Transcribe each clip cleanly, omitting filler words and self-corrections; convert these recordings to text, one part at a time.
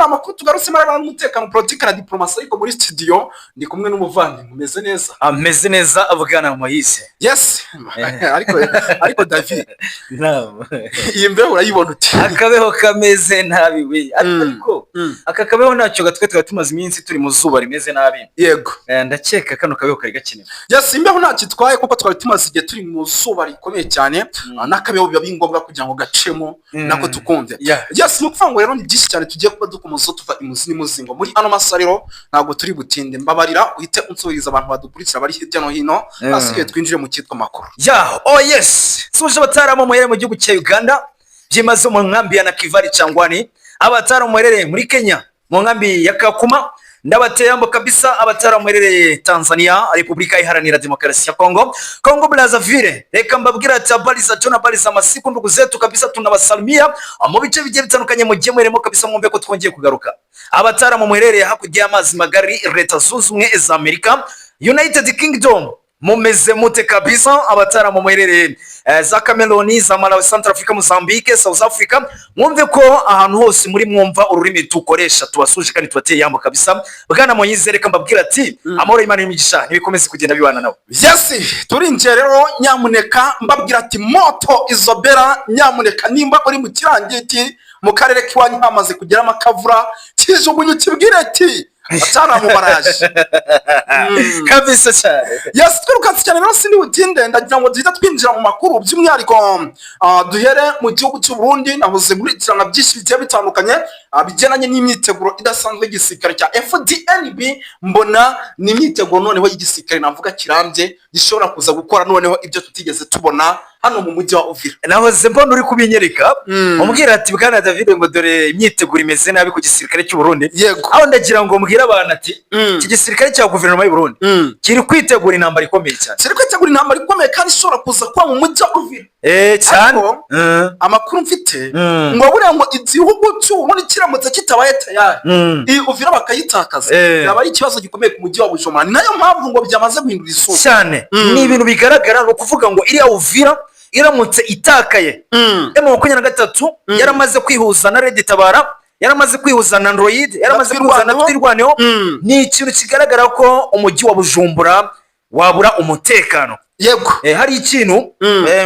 ni amakuru tugarutsemo arebana n'umutekano, politiki na diplomasi. Ariko muri studio ndi kumwe n'umuvandimwe umeze neza. Ameze neza, bwana Moise. Yes, ariko David, Naam. iyi mbeho urayibona uti? Akabeho kameze nabi we, ariko aka kabeho ntacyo gatwe, twari tumaze iminsi turi mu zuba rimeze nabi. Ndakeka kano kabeho kari gakenewe. Yes, imbeho ntacyo itwaye kuko twari tumaze igihe turi mu zuba rikomeye cyane. N'akabeho biba biri ngombwa kugira ngo gacemo nako tukumve. Yes, ni ukuvuga ngo rero ni byinshi cyane tugiye kuba dukomoza tuva imuzi n'imuzingo muri ano masaha. Rero ntabwo turi butinde, mbabarira uhite unsubiriza abantu badukurikira bari hirya no hino, hasigaye twinjire mu cyitwa amakuru. Yeah, oh yes, suje abataramu muherereye mu gihugu cya Uganda, byimaze mu nkambi ya Nakivale Kyangwali, abataramu muherereye muri Kenya mu nkambi ya Kakuma, ndabateyambo kabisa. Abataramu muherereye Tanzania, Repubulika Iharanira Demokarasi ya Kongo, Kongo Brazzaville, reka mbabwira ati habari za jona, habari za masiku, ndugu zetu kabisa, tunabasalimia mu bice bigiye bitandukanye mugiye muheremo kabisa, mwumve ko twongeye kugaruka. Abataramu muherereye hakurya y'amazi magari, Leta Zunze Ubumwe za Amerika, United Kingdom, mumeze mute kabisa? Abataramu muherereye za Cameroon, za Malawi, Central Africa, Mozambique, South Africa, mwumve ko ahantu hose muri mwumva ururimi tukoresha tubasuje kandi tubateye yambo kabisa. Bwana Moyize, reka mbabwira ati amahoro y'Imana n'imigisha ntibikomeze kugenda bibana nabo. Yes, turinjiye rero. Nyamuneka mbabwira ati moto izobera, nyamuneka nimba uri mu kirangiti mu karere k'iwanyu hamaze kugeramo akavura, kijugunye ukibwire ati ataramu baraje. Kabisa cyane. Yes, twirukanse cyane rero, sindi butinde, ndagira ngo duhite twinjira mu makuru. By'umwihariko duhere mu gihugu cy'u Burundi. Nahoze nkurikirana byinshi bigiye bitandukanye bigendanye n'imyiteguro idasanzwe y'igisirikare cya FDNB. Mbona ni imyiteguro noneho y'igisirikare navuga kirambye, gishobora kuza gukora noneho ibyo tutigeze tubona hano mu mujyi wa Uvira. Nahoze mbona uri kubinyereka, umbwira ati bwana David, ngo dore imyiteguro imeze nabi ku gisirikare cy'u Burundi. Aho ndagira ngo mbwire abantu ati iki gisirikare cya guverinoma y'u Burundi kiri kwitegura intambara ikomeye cyane. Kiri kwitegura intambara ikomeye kandi ishobora kuza kuba mu mujyi wa Uvira. Cyane. Ariko amakuru mfite ngo buriya ngo igihugu cy'u Burundi kiramutse kitabaye tayari, iyi Uvira bakayitakaza, byaba ari ikibazo gikomeye ku mujyi wa Bujumbura. Ni nayo mpamvu ngo byamaze guhindura isura. Cyane, ni ibintu bigaragara. Ni ukuvuga ngo iriya Uvira iramutse itakaye, M23 yaramaze kwihuza na Red Tabara, yaramaze kwihuza na Android, yaramaze kwihuza na Twirwaneho. Twirwaneho, ni ikintu kigaragara ko umujyi wa Bujumbura wabura umutekano. Hari ikintu,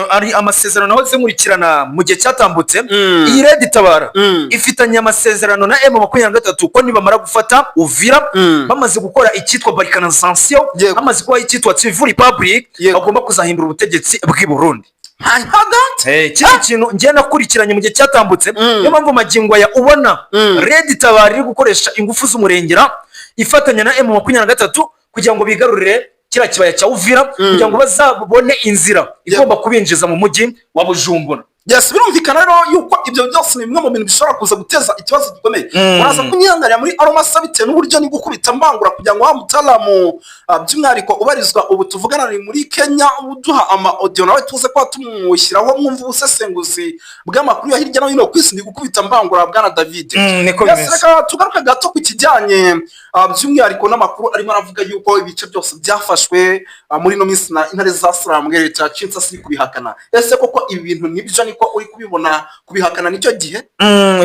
hari amasezerano nahoze nkurikirana mu gihe cyatambutse. Iyi Red Tabara ifitanye amasezerano na M23 ko nibamara gufata Uvira, bamaze gukora icyitwa balkanisation, bamaze kuba icyitwa Kivu Republic, bagomba kuzahindura ubutegetsi bw'i Burundi. Hagati. Kino kintu njye nakurikiranye mu gihe cyatambutse. Niyo mpamvu magingo aya ubona Red Tabara iri gukoresha ingufu z'umurengera ifatanya na M23 kugira ngo bigarurire kiriya kibaya cya Uvira, kugira ngo bazabone inzira igomba kubinjiza mu mujyi wa Bujumbura. Yes, birumvikana rero yuko ibyo byose ni bimwe mu bintu bishobora kuza guteza ikibazo gikomeye. Uraza kunyihanganira muri ano masaha bitewe n'uburyo ni gukubita mbangura kugira ngo wa mutaramu, by'umwihariko ubarizwa ubu tuvugana ari muri Kenya, uduha ama audio, nawe tuze kuba tumushyiraho mwumva ubusesenguzi bw'amakuru ya hirya no hino ku isi. Ni gukubita mbangura, bwana David. Niko Yes, bimeze. reka tugaruke gato ku kijyanye by'umwihariko n'amakuru arimo aravuga yuko ibice byose byafashwe muri ino minsi na intare za Sarambwe. Leta ya Kinshasa iri kubihakana. Ese koko ibi bintu nibyo, niko uri kubibona? Kubihakana nicyo gihe?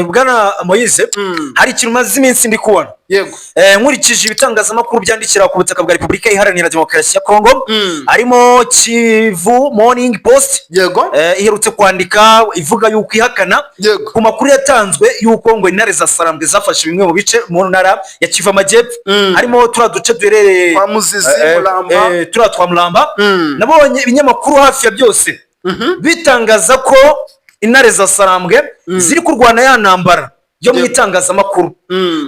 Bwana Moyize, hari ikintu maze iminsi ndi kubona. Nkurikije ibitangazamakuru byandikira ku butaka bwa Repubulika Iharanira Demokarasi ya Kongo, harimo Kivu Morning Post, iherutse kwandika ivuga yuko ihakana ku makuru yatanzwe yuko ngo intare za Sarambwe zafashe bimwe mu bice mu ntara ya Kivu Amajyepfo, harimo turiya duce duherereye kwa Muzizi, Muramba. Turiya twa Muramba. Nabonye ibinyamakuru hafi ya byose bitangaza ko intare za Sarambwe ziri kurwana ya ntambara yo mu itangazamakuru,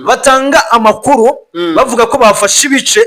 batanga amakuru bavuga ko bafashe ibice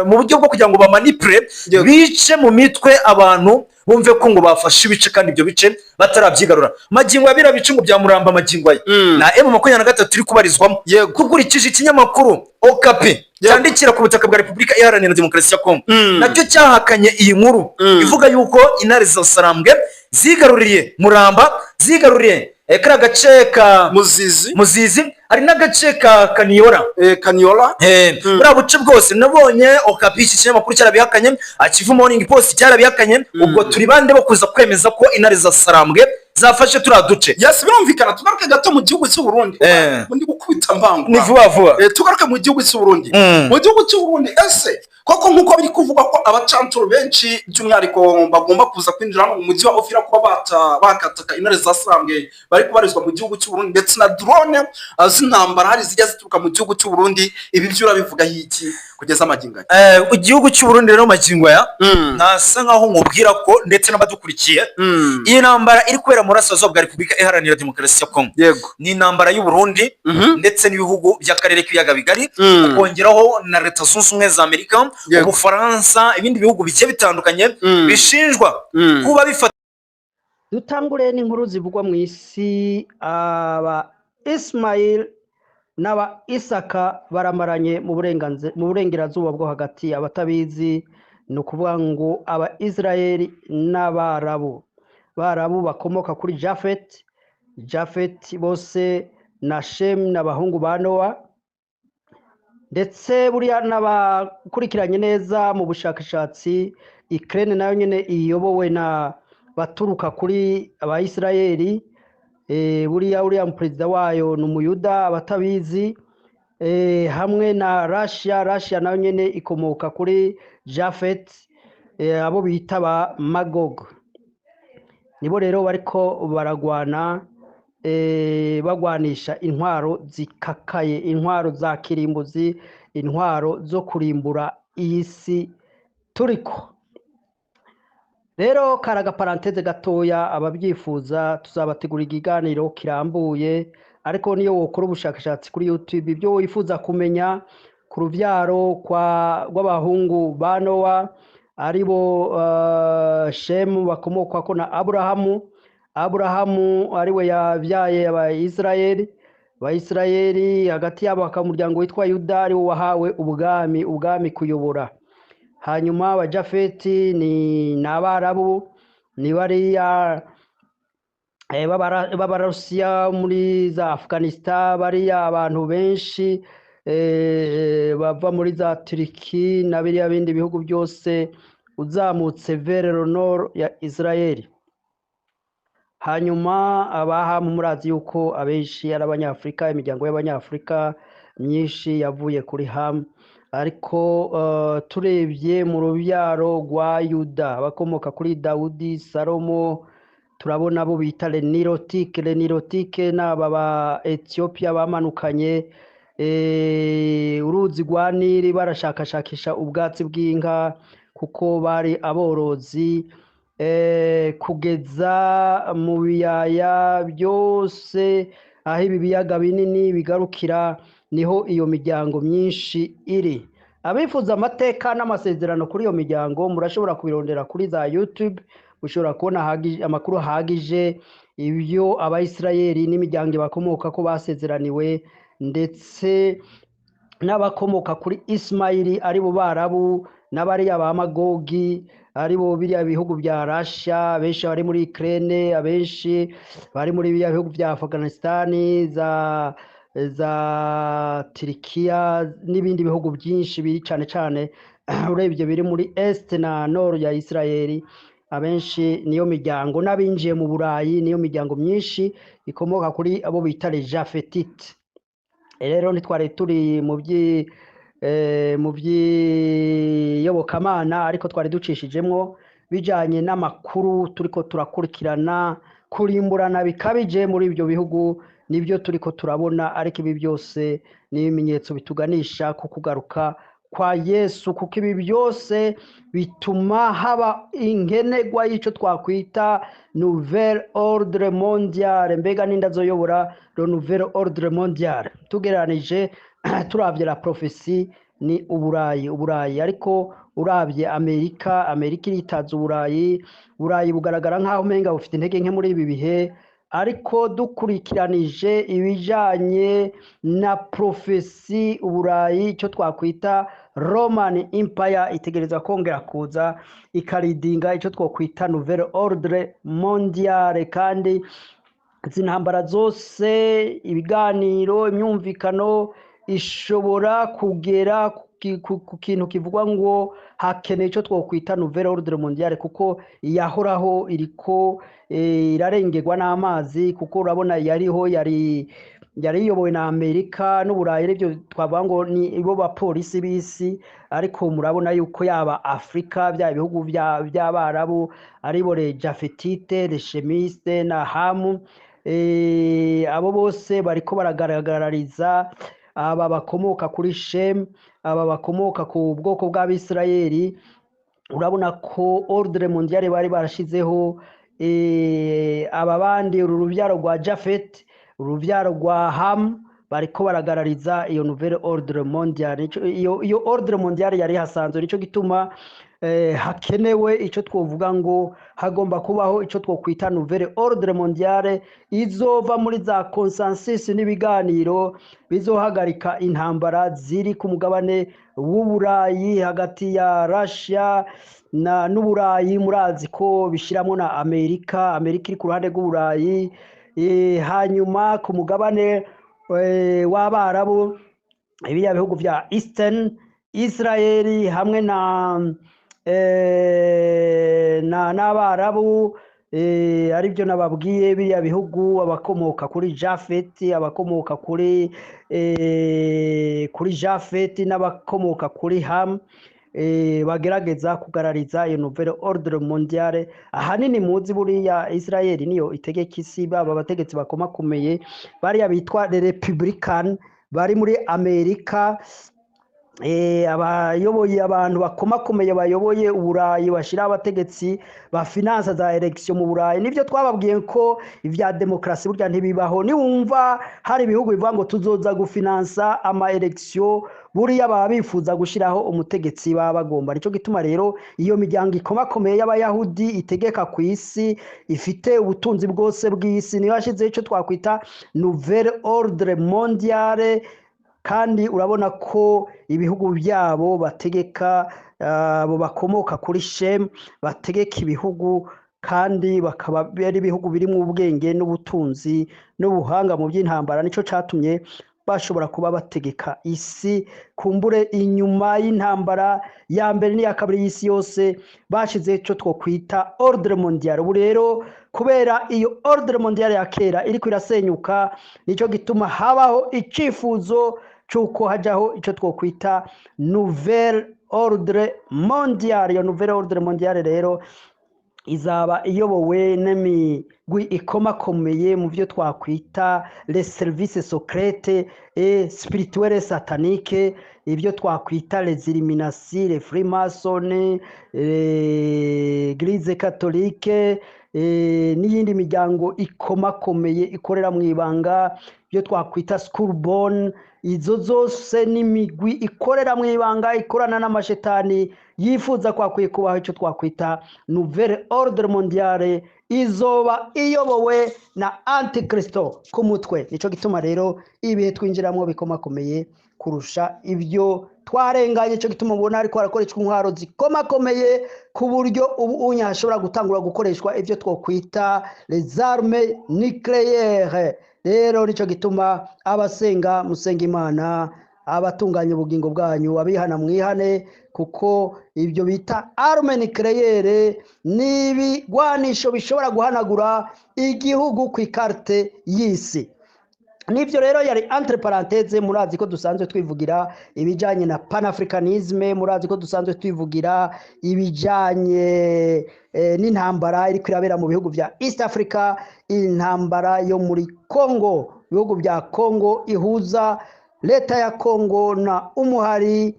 mu buryo bwo kugira ngo bamanipure, bice mu mitwe abantu bumve ko ngo bafashe ibice kandi ibyo bice batarabyigarura. Magingo ya biriya bice ngo bya Muramba, magingo aya na M23 iri kubarizwamo. Ukurikije ikinyamakuru Okapi cyandikira ku butaka bwa Repubulika Iharanira Demokarasi ya Kongo, nacyo cyahakanye iyi nkuru ivuga yuko intare za Sarambwe zigaruriye Muramba, zigaruriye kariya gace ka Muzizi. Muzizi, hari n'agace ka Kaniyora. Kaniola. Buriya buce bwose nabonye Okapi, iki kinyamakuru cyarabihakanye, Kivu Morning Post cyarabihakanye. Ubwo turi bande bo kuza kwemeza ko intare za Sarambwe Zafashe turiya duce. Yes, birumvikana. Tugaruke gato mu gihugu cy'u Burundi. Ndi gukubita mbangura. Ni vuba vuba. Tugaruke mu gihugu cy'u Burundi. Mu gihugu cy'u Burundi, ese koko nk'uko biri kuvugwa ko abacancuro benshi by'umwihariko bagomba kuza kwinjira hano mu mujyi wa Uvira, kuba bakataka intare za Sambwe bari kubarizwa mu gihugu cy'u Burundi, ndetse na drone z'intambara hari zijya zituruka mu gihugu cy'u Burundi, ibi byo urabivugaho iki kugeza amagingo aya? Igihugu cy'u Burundi rero magingo aya, ntasa nkaho nkubwira ko ndetse n'abadukurikiye, iyi ntambara iri kubera mu burasirazuba bwa Repubulika Iharanira Demokarasi ya Kongo ni intambara y'u Burundi ndetse n'ibihugu by'akarere k'ibiyaga bigari, ukongeraho na Leta Zunze Ubumwe za Amerika, Ubufaransa, ibindi bihugu bigiye bitandukanye bishinjwa kuba bifata Dutangure n'inkuru zivugwa mu isi. Aba Ismail n'aba Isaka baramaranye mu Burengerazuba bwo Hagati. Abatabizi, ni ukuvuga ngo aba Israel n'Abarabu, Barabu bakomoka kuri Jafet. Jafet bose na Shem n'abahungu ba Nowa. Ndetse buriya n'abakurikiranye neza mu bushakashatsi, Ukraine nayo nyine iyobowe na baturuka kuri Abayisirayeli. Buriya uriya perezida wayo ni Umuyuda, abatabizi. Hamwe na Russia. Russia nayo nyine ikomoka kuri Jafet. Abo bita ba Magog nibo rero bariko baragwana, bagwanisha intwaro zikakaye, intwaro za kirimbuzi, intwaro zo kurimbura iyi si turiko. Rero kari agaparenthèse gatoya. Ababyifuza tuzabategura ikiganiro kirambuye, ariko niyo wokora ubushakashatsi kuri YouTube, ibyo wifuza kumenya ku rubyaro rw'abahungu ba Nowa, aribo Shemu, bakomokwako na Aburahamu. Aburahamu ariwe yabyaye Abayisirayeli. Abayisirayeli hagati yabo hakaba umuryango witwa Yuda, ariwo wahawe ubwami kuyobora. Hanyuma Abajafeti ni Abarabu, ni bariya b'Abarusiya muri za Afghanistan, bariya abantu benshi bava muri za Turiki na biriya bindi bihugu byose uzamutse vers le nord ya Israel. Hanyuma Abahamu, murazi yuko abenshi ari Abanyafurika, imiryango y'Abanyafurika myinshi yavuye kuri Hamu. Ariko turebye mu rubyaro rwa Yuda, abakomoka kuri Dawudi, Salomo, turabona abo bita les Nilotiques. Les Nilotiques ni aba ba Etiyopiya bamanukanye uruzi rwa Nili, barashakashakisha ubwatsi bw'inka kuko bari aborozi, kugeza mu biyaya byose aho ibi biyaga binini bigarukira, niho iyo miryango myinshi iri. Abifuza amateka n'amasezerano kuri iyo miryango, murashobora kubirondera kuri za YouTube, ushobora kubona amakuru ahagije, ibyo Abayisirayeli n'imiryango bakomoka ko basezeraniwe, ndetse n'abakomoka kuri Ismayili, aribo Barabu, n'abariya ba Magogi, aribo biriya bihugu bya Russia, abenshi bari muri Ukraine, abenshi bari muri biriya bihugu bya Afghanistan, za Turikiya n'ibindi bihugu byinshi biri cyane cyane urebye biri muri est na nord ya Israeli. Abenshi niyo miryango, n'abinjiye mu Burayi niyo miryango myinshi ikomoka kuri abo bita les Japhétites. Rero ntitwari turi mu by'iyobokamana, ariko twari ducishijemwo bijanye n'amakuru turiko turakurikirana. Kurimburana bikabije muri ibyo bihugu nibyo turiko turabona, ariko ibi byose ni ibimenyetso bituganisha ku kugaruka kwa Yesu, kuko ibi byose bituma haba inkenegwa y'icyo twakwita nouvel ordre mondial. Mbega ninde azoyobora le nouvel ordre mondial? Tugereranije, turavye la prophétie, ni Uburayi. Uburayi, ariko uravye Amerika, Amerika iritaza Uburayi. Uburayi bugaragara nk'aho umenga bufite intege nke muri ibi bihe, ariko dukurikiranije ibijanye na prophétie, Uburayi, icyo twakwita Roman Empire, itegereza kongera kuza ikaridinga icyo twakwita nouvel ordre mondial. Kandi izi ntambara zose, ibiganiro, imyumvikano ishobora kugera ku kintu kivuga ngo hakeneye icyo twokwita nouvelle ordre mondiale, kuko iyahoraho iriko irarengerwa n'amazi, kuko urabona yariho yari iyobowe na Amerika n'Uburayi, aribyo twavuga ngo ni bo bapolisi b'isi. Ariko murabona yuko yaba Afrika, bya bihugu by'Abarabu, aribo les Japhétites, les Sémites na Hamu, abo bose bariko baragaragariza aba bakomoka kuri Shem, aba bakomoka ku bwoko bw'Abisirayeli. Urabona ko ordre mondiale bari barashizeho, aba bandi, uru rubyaro rwa Jafet, urubyaro rwa Ham, bariko baragarariza iyo nouvelle ordre mondiale. Iyo ordre mondiale yari hasanzwe. Nico gituma hakenewe ico twovuga ngo hagomba kubaho ico twokwita nouvelle ordre mondiale izova muri za consensus n'ibiganiro bizohagarika intambara ziri ku mugabane w'Uburayi hagati ya Russia na n'Uburayi. Murazi ko bishyiramo na Amerika, Amerika iri ku ruhande rw'Uburayi. Hanyuma ku mugabane w'Abarabu, ibiriya bihugu vya Eastern, Israel hamwe na n'Abarabu, aribyo nababwiye, biriya bihugu, abakomoka kuri Jafet, abakomoka kuri Jafet n'abakomoka kuri Ham, bagerageza kugarariza iyo nouvelle ordre mondiale. Ahanini muzi buriya Israel niyo itegeka isi, baba abategetsi bakomakomeye bariya bitwa les Republican bari muri Amerika, abayoboye, abantu bakomakomeye bayoboye Uburayi, bashiraho abategetsi ba finance za élection mu Burayi. Nivyo twababwiye ko ivya demokarasi burya ntibibaho. Niwumva hari ibihugu bivuga ngo tuzoza gufinansa ama élection, buriya baba bifuza gushiraho umutegetsi baba bagomba. Nico gituma rero iyo miryango ikomakomeye y'Abayahudi itegeka ku isi, ifite ubutunzi bwose bw'isi, niyo yashizeho ico twakwita nouvelle ordre mondiale. Kandi urabona ko ibihugu byabo bategeka, abo bakomoka kuri Shem bategeka ibihugu, kandi bakaba ari ibihugu birimo ubwenge n'ubutunzi n'ubuhanga mu by'intambara. Nico catumye bashobora kuba bategeka isi. Kumbure inyuma y'intambara ya mbere n'iya kabiri y'isi yose bashize ico twokwita ordre mondial. Ubu rero kubera iyo ordre mondial ya kera iriko irasenyuka, nico gituma habaho icifuzo c'uko hajaho ico twokwita nouvelle ordre mondial. Iyo nouvelle ordre mondial rero izaba iyobowe n'imigwi ikomakomeye mu byo twakwita les services secrets et spirituels sataniques, ibyo twakwita les Illuminati, les Freemason, l'Église catholique, n'iyindi miryango ikomakomeye ikorera mu ibanga, ibyo twakwita Skull Bone. Izo zose n'imigwi ikorera mu ibanga, ikorana n'amashetani, yifuza kwakwiye kubaho icyo twakwita nouvelle ordre mondiale izoba iyobowe na Antikristo ku mutwe. Nico gituma rero ibihe twinjiramo bikomakomeye kurusha ibyo twarenganye. Icyo gituma ubona ariko harakoreshwa intwaro zikomakomeye, ku buryo ubu unya hashobora gutangura gukoreshwa ibyo twokwita les armes nucléaires. Rero nicyo gituma abasenga musenga Imana, abatunganya ubugingo bwanyu, abihana mwihane, kuko ibyo bita arme nucléaire ni ibigwanisho bishobora guhanagura igihugu ku ikarite y'isi. Nibyo rero yari entre parenthèse. Murazi ko dusanzwe twivugira ibijanye na panafricanisme, murazi ko dusanzwe twivugira ibijanye n'intambara iriko irabera mu bihugu vya East Africa, intambara yo muri Congo, ibihugu bya Congo ihuza leta ya Congo na umuhari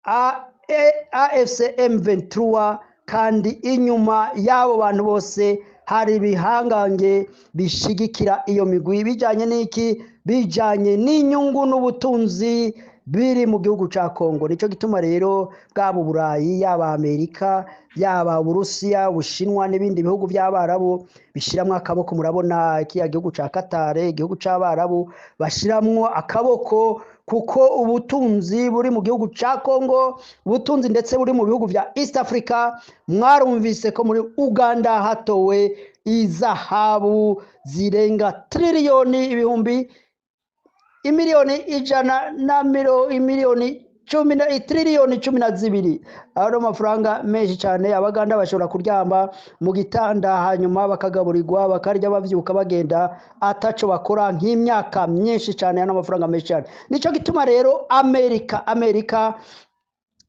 AFC M23. Kandi inyuma y'abo bantu bose hari ibihangange bishigikira iyo migwi. Bijanye n'iki? Bijanye n'inyungu n'ubutunzi biri mu gihugu ca Congo. Nico gituma rero bwaba Uburayi, yaba Amerika, yaba Uburusiya, Ubushinwa n'ibindi bihugu by'Abarabu bishiramwo akaboko. Murabona kiya gihugu ca Qatar, igihugu c'Abarabu, bashiramwo akaboko kuko ubutunzi buri mu gihugu ca Congo, ubutunzi ndetse buri mu bihugu vya East Africa. Mwarumvise ko muri Uganda hatowe izahabu zirenga triliyoni ibihumbi imiliyoni ijana na imiliyoni cumi na triliyoni 12. Ayo ni amafaranga menshi cyane. Abaganda bashobora kuryama mu gitanda, hanyuma bakagaburirwa, bakarya, bavyuka bagenda ataco bakora nk'imyaka myinshi cyane. Ayo ni amafaranga menshi cyane. Nico gituma rero Amerika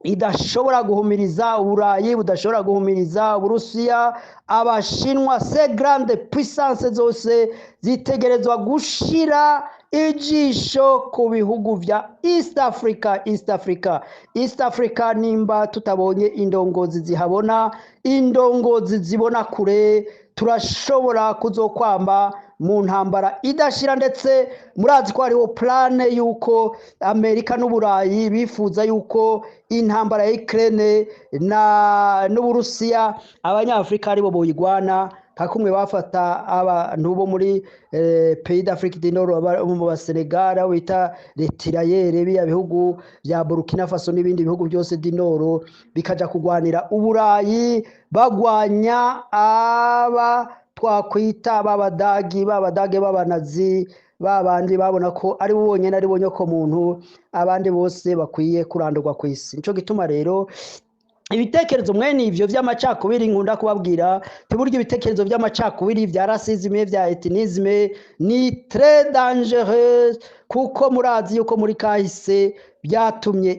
idashobora guhumiriza Uburayi, budashobora guhumiriza Uburusiya, Abashinwa. Ces grandes puissances zose zitegerezwa gushira ijisho ku bihugu vya East Africa, East Africa, East Africa. Nimba tutabonye indongozi zihabona, indongozi zibona kure, turashobora kuzokwamba mu ntambara idashira. Ndetse murazi ko hariho plan yuko Amerika n'Uburayi bifuza yuko intambara ya Ukraine na n'Uburusiya Abanyafurika aribo boyigwana, nka kumwe bafata abantu bo muri pays d'Afrique du Nord, mu Basenegal, aho bita les tirailleurs, biya bihugu bya Burkina Faso n'ibindi bihugu byose du Nord, bikaja kugwanira Uburayi, bagwanya aba twakwita b'Abadagi, b'Abadage b'Abanazi, babandi babona ko ari bo bonyene ari bo nyoko muntu, abandi bose bakwiye kurandurwa ku isi. Nico gituma rero ibitekerezo mwene ivyo vy'amacakubiri nkunda kubabwira tiburya ibitekerezo vy'amacakubiri, vya racisme, vya ethnisme ni très dangereux, kuko murazi yuko muri kahise byatumye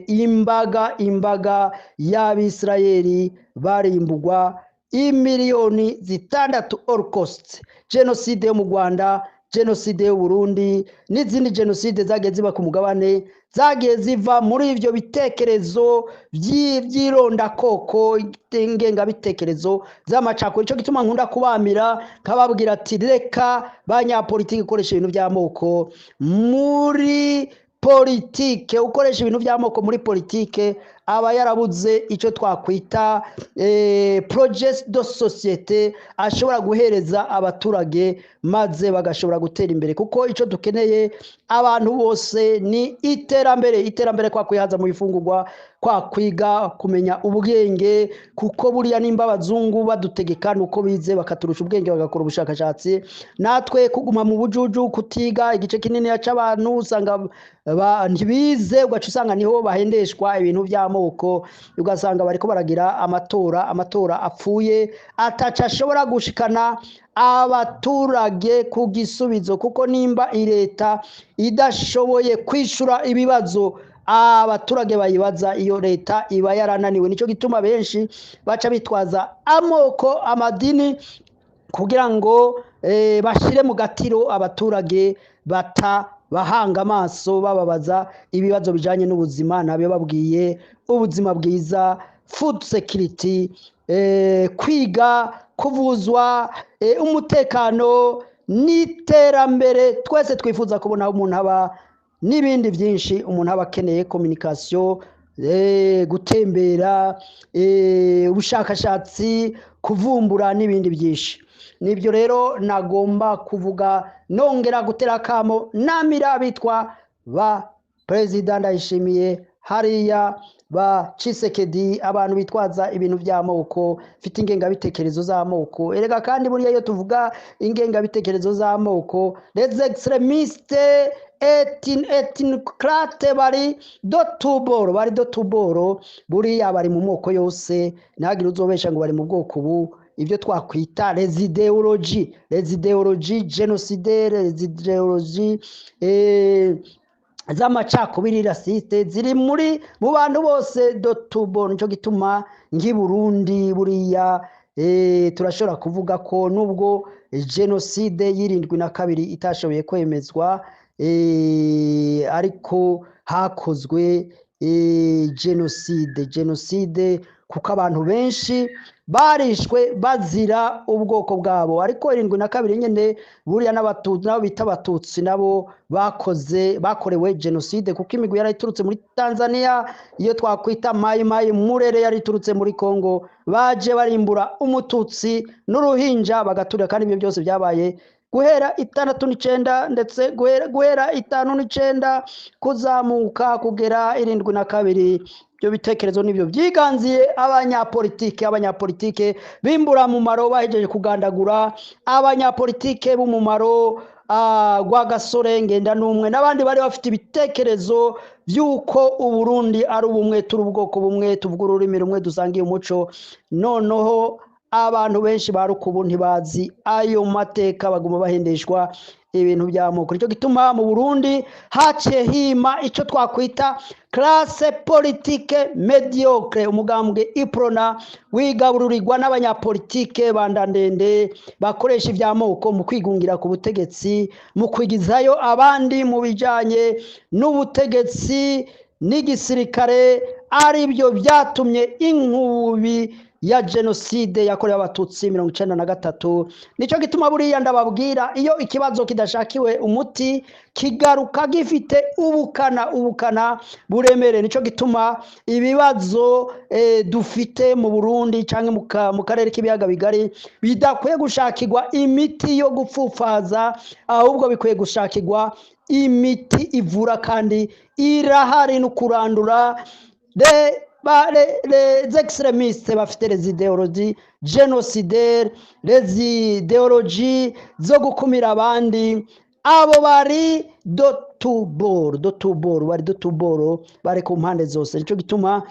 imbaga y'Abisirayeli barimbugwa imiliyoni 6, Holocaust, jenoside yo mu Rwanda, jenoside y'u Burundi n'izindi jenoside zagiye ziba ku mugabane, zagiye ziva muri ivyo bitekerezo vy'irondakoko, ingengabitekerezo z'amacakubiri. Ico gituma nkunda kubamira nkababwira ati: "Reka banyapolitiki gukoresha ibintu by'amoko muri politike." Ukoresha ibintu by'amoko muri politike aba yarabuze icyo twakwita projet de société ashobora guhereza abaturage, maze bagashobora gutera imbere, kuko icyo dukeneye abantu bose ni iterambere. Iterambere kwa kwihaza mu bifungurwa, kwa kwiga, kumenya ubwenge, kuko buriya nimba abazungu badutegeka nuko bize bakaturusha ubwenge, bagakora ubushakashatsi. Natwe kuguma mu bujuju, kutiga, igice kinini c'abantu usanga ntibize, ugaca usanga niho bahendeshwa ibintu by'amoko, ugasanga bariko baragira amatora, amatora apfuye ataca ashobora gushikana abaturage ku gisubizo, kuko nimba leta idashoboye kwishura ibibazo abaturage bayibaza, iyo leta iba yarananiwe. Nicyo gituma benshi baca bitwaza amoko, amadini, kugira ngo bashire mu gatiro abaturage, bata bahanga amaso bababaza ibibazo bijanye n'ubuzima. Nabyo babwiye ubuzima bwiza, food security, kwiga, kuvuzwa, umutekano n'iterambere twese twifuza kubona aho umuntu aba, n'ibindi byinshi umuntu aba akeneye, communication, gutembera, ubushakashatsi, kuvumbura n'ibindi byinshi. Nibyo rero nagomba kuvuga, nongera gutera akamo namira abitwa ba Perezida Ndayishimiye hariya, ba Tshisekedi, abantu bitwaza ibintu by'amoko, mfite ingengabitekerezo z'amoko. Erega kandi buriya iyo tuvuga ingengabitekerezo z'amoko, les extrémistes ethnocrates bari de tous bords, bari de tous bords. Buriya bari mu moko yose, ntihagire uzobesha ngo bari mu bwoko ubu. Ibyo twakwita les idéologies, les idéologies génocidaires, les idéologies z'amacakubiri racistes ziri muri mu bantu bose de tous bords. Nico gituma nk'i Burundi buriya turashobora kuvuga ko nubwo jenoside y'72 itashoboye kwemezwa, ariko hakozwe jenoside, kuko abantu benshi barishwe bazira ubwoko bwabo. Ariko 72 nyene buriya n'Abatutsi nabo bita Abatutsi nabo bakoze, bakorewe jenoside, kuko imigwi yari iturutse muri Tanzania, iyo twakwita Mayi Mayi Murere, yari iturutse muri Congo, baje barimbura Umututsi n'uruhinja bagaturira. Kandi ibyo byose byabaye guhera 69, ndetse guhera 59 kuzamuka kugera 72. Ibyo bitekerezo nibyo byiganziye abanyapolitike b'imburamumaro bahejeje kugandagura abanyapolitike b'umumaro. Rwagasore, Ngendanumwe n'abandi bari bafite ibitekerezo by'uko Uburundi ari ubumwe, turi ubwoko bumwe, tuvuga ururimi rumwe, dusangiye umuco. Noneho abantu benshi ba rukubu ntibazi ayo mateka, baguma bahendeshwa ibintu by'amoko. Nicyo gituma mu Burundi haciye hima icyo twakwita classe politique médiocre. Umugambwe Uprona wigabururirwa n'abanyapolitike bandandende bakoresha iby'amoko mu kwigungira ku butegetsi, mu kwigizayo abandi mu bijanye n'ubutegetsi n'igisirikare, ari byo byatumye inkubi ya jenoside yakorewe Abatutsi 93. Nicyo gituma buriya ndababwira, iyo ikibazo kidashakiwe umuti kigaruka gifite ubukana buremere. Nicyo gituma ibibazo dufite mu Burundi cyangwa mu karere k'ibiyaga bigari bidakwiye gushakirwa imiti yo gupfupfaza, ahubwo bikwiye gushakirwa imiti ivura, kandi irahari, no kurandura les extrémistes bafite les idéologies génocidaires, les idéologies zo gukumira abandi. Abo bari dotuboro dotuboro, bari dotuboro, bari ku mpande zose. Nicyo gituma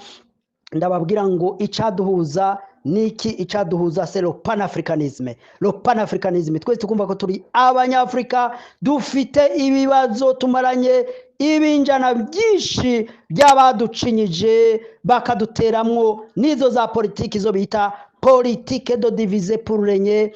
ndababwira ngo icaduhuza niki? Icaduhuza c'est le panafricanisme, le panafricanisme. Twese tukumva ko turi Abanyafrika, dufite ibibazo tumaranye ibinjana byinshi by'abaducinyije, bakaduteramwo n'izo za politiki zo bita politique de diviser pour régner,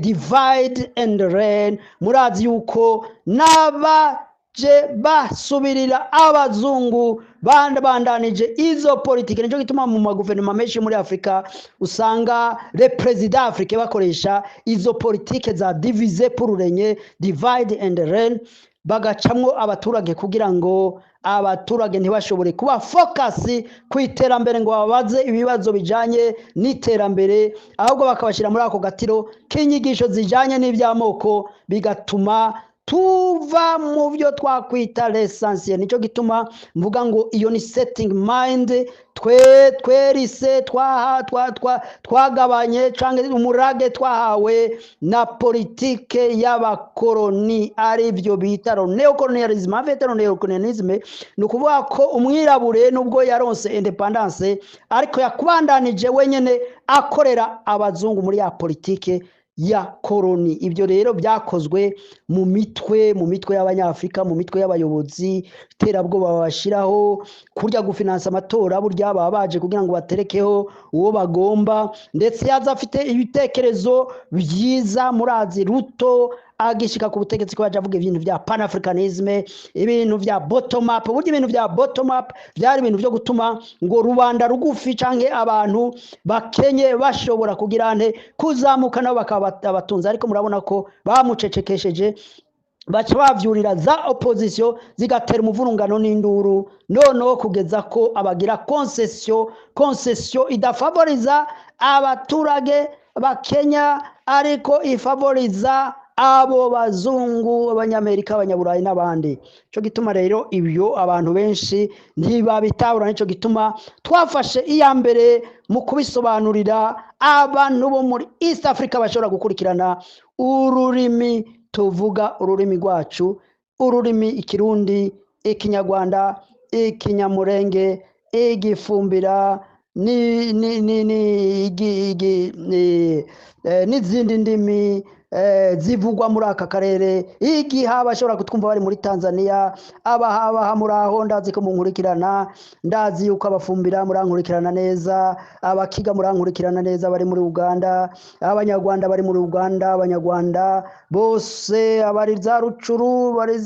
divide and reign. Murazi yuko n'abaje basubirira abazungu bandanije izo politike. Nicyo gituma mu maguverinoma menshi muri Afurika usanga les présidents africains bakoresha izo politike za diviser pour régner, divide and reign, bagacamwo abaturage kugira ngo abaturage ntibashobore kuba focus ku iterambere, ngo babaze ibibazo bijanye n'iterambere, ahubwo bakabashyira muri ako gatiro k'inyigisho zijanye n'iby'amoko, bigatuma tuva mu byo twakwita l'essentiel. Nicyo gituma mvuga ngo iyo ni setting mind twe twerise twaha twa twa twagabanye canke umurage twahawe na politike y'abakoroni, ari byo bita néocolonialisme. En fait, néocolonialisme ni ukuvuga ko umwirabure, nubwo yaronse indépendance, ariko yakubandanije wenyene akorera abazungu muri ya politike ya koroni. Ibyo rero byakozwe mu mitwe y'Abanyafurika, mu mitwe y'abayobozi. Iterabwoba babashyiraho, kurya gufinansa amatora, burya baba baje kugira ngo baterekeho uwo bagomba, ndetse yaza afite ibitekerezo byiza. Murazi Ruto agishika ku butegetsi ko yaje avuga ibintu bya panafricanisme, ibintu bya bottom up. Burya ibintu bya bottom up byari ibintu byo gutuma ngo rubanda rugufi canke abantu bakenye bashobora kugira nte kuzamuka, nabo bakaba abatunzi. Ariko murabona ko bamucecekesheje, baca bavyurira za opposition, zigatera umuvurungano n'induru, noneho kugeza ko abagira concession idafavoriza abaturage bakenya, ariko ifavoriza abo bazungu, Abanyamerika, Abanyaburayi n'abandi. Cyo gituma rero ibyo abantu benshi ntibabitahura. Nicyo gituma twafashe iya mbere mu kubisobanurira abantu bo muri East Africa bashobora gukurikirana ururimi tuvuga, ururimi rwacu, ururimi Ikirundi, Ikinyarwanda, Ikinyamurenge, Igifumbira ni ni ni ni igi, igi, ni n'izindi ndimi zivugwa muri aka karere. Igihe abashobora kutwumva bari muri Tanzania, abahabaha muri aho, ndazi ko munkurikirana. Ndazi yuko Abafumbira murankurikirana neza, Abakiga murankurikirana neza, bari muri Uganda, Abanyarwanda bari muri Uganda, Abanyarwanda bose, abari za Rucuru, bari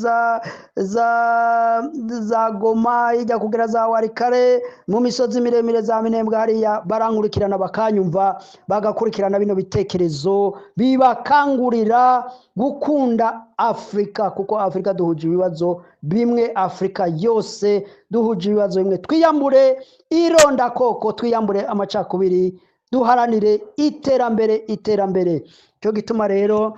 za Goma, ijya kugera za Warikare, mu misozi miremire za Minembwe hariya, barankurikirana, bakanyumva, bagakurikirana bino bitekerezo bibakangurira gukunda Afurika, kuko Afurika duhuje ibibazo bimwe. Afurika yose duhuje ibibazo bimwe. Twiyambure irondakoko, twiyambure amacakubiri, duharanire iterambere, iterambere. Cyo gituma rero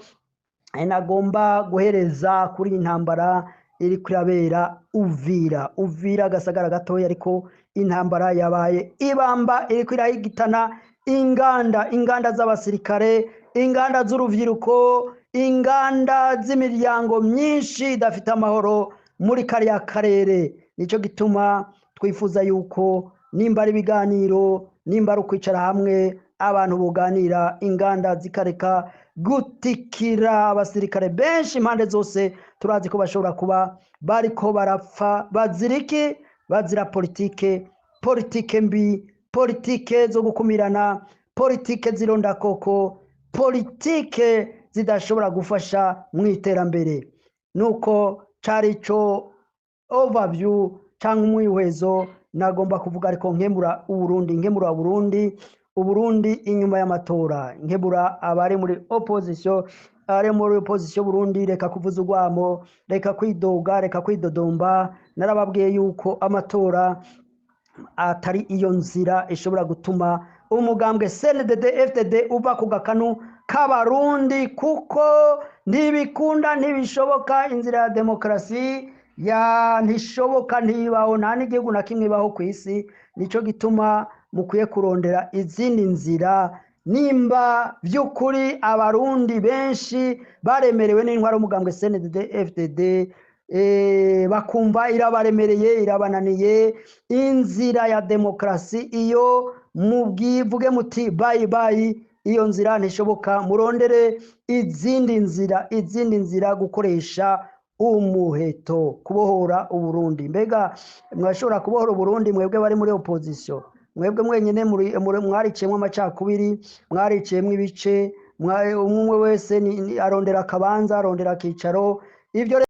nagomba guhereza kuri iyi ntambara iri kurabera Uvira. Uvira agasagara gatoya, ariko intambara yabaye ibamba, iri irahigitana. Inganda, inganda z'abasirikare, inganda z'urubyiruko, inganda z'imiryango myinshi idafite amahoro muri kariya karere. Nicyo gituma twifuza yuko nimba ari ibiganiro, nimba ari ukwicara hamwe, abantu buganira, inganda zikareka gutikira. Abasirikare benshi impande zose turazi ko bashobora kuba bariko barapfa. Bazira iki? Bazira politike, politike mbi, politike zo gukumirana, politike z'irondakoko, politike zidashobora gufasha mu iterambere. Nuko cari ico overview cyangwa umwihwezo nagomba kuvuga, ariko nkemura Uburundi, nkemura Burundi, Uburundi inyuma y'amatora, nkebura abari muri opposition, abari muri opposition Burundi: reka kuvuza urwamo, reka kwidoga, reka kwidodomba. Narababwiye yuko amatora atari iyo nzira ishobora gutuma umugambwe CNDD FDD uva ku gakanu k'Abarundi, kuko ntibikunda, ntibishoboka. Inzira ya demokarasi ya ntishoboka, ntibaho, nta n'igihugu na kimwe ibaho ku isi. Nico gituma mukwiye kurondera izindi nzira nimba by'ukuri Abarundi benshi baremerewe n'intwaro y'umugambwe CNDD FDD, bakumva irabaremereye, irabananiye. Inzira ya demokarasi iyo mubwivuge muti "Bye bye", iyo nzira ntishoboka. Murondere izindi nzira, izindi nzira, gukoresha umuheto kubohora Uburundi. Mbega mwashobora kubohora Uburundi, mwebwe bari muri opposition? Mwebwe mwenyine mwariciyemwo amacakubiri, mwariciyemwo ibice, umwe wese arondera akabanza, arondera akicaro. Ibyo